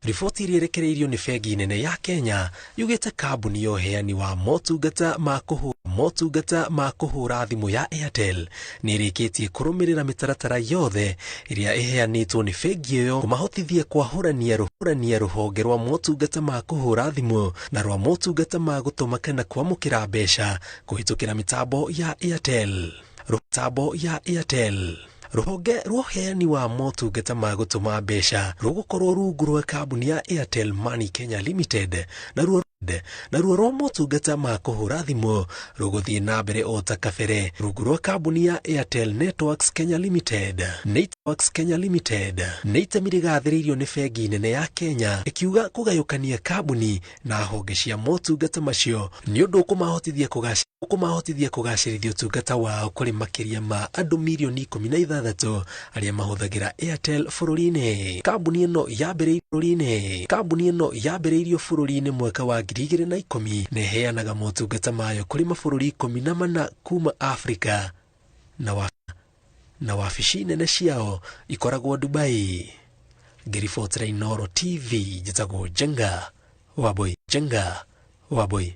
Riboti ĩrĩa ĩrekereirio nĩ bengi nene ya Kenya yugĩte kambuni ya ũheani wa motungata ma kũhũra motungata ma kũhũra thimũ ya Airtel nĩ ĩrĩkĩtie kũrũmĩrĩra mĩtaratara yothe ĩrĩa ĩheanĩtwo nĩ bengi ĩyo kũmahotithia kwahũrania rũhũrania rũhonge rwa motungata ma kũhũra thimũ na rwa motungata ma gũtũma kana kwamũkĩra mbeca kũhĩtũkĩra mĩtambo ya Airtel. Mĩtambo ya Airtel. Rũhonge rwa ũheani wa motungata ma gũtũma mbeca rũgũkorwo rungu rwa kambuni ya Airtel Money Kenya Limited, naruo naruo rwa motungata ma kũhũra thimũ rũgũthiĩ na mbere o ta kabere rungu rwa kambuni ya Airtel Networks Kenya Limited. Networks Kenya Limited nĩ itemi rĩgathĩrĩirio nĩ bengi nene ya Kenya ĩkiuga kũgayũkania kambuni na honge cia motungata macio nĩ ũndũ ũkũmahotithia kũgacĩra kũmahotithia kũgacĩrithia ũtungata wao kũrĩ makĩria ma andũ mirioni 16 arĩa mahũthagĩra Airtel bũrũri-inĩ. Kambuni ĩno yambĩrĩirio bũrũri-inĩ. Kambuni ĩno yambĩrĩirio bũrũri-inĩ mwaka wa 2010 na ĩheanaga motungata mayo kũrĩ mabũrũri 14 kuma Afrika na wa na wabici nene ciao ikoragwo Dubai. Ngĩribotera Inooro TV njĩtagwo Njenga Wambui. Njenga Wambui.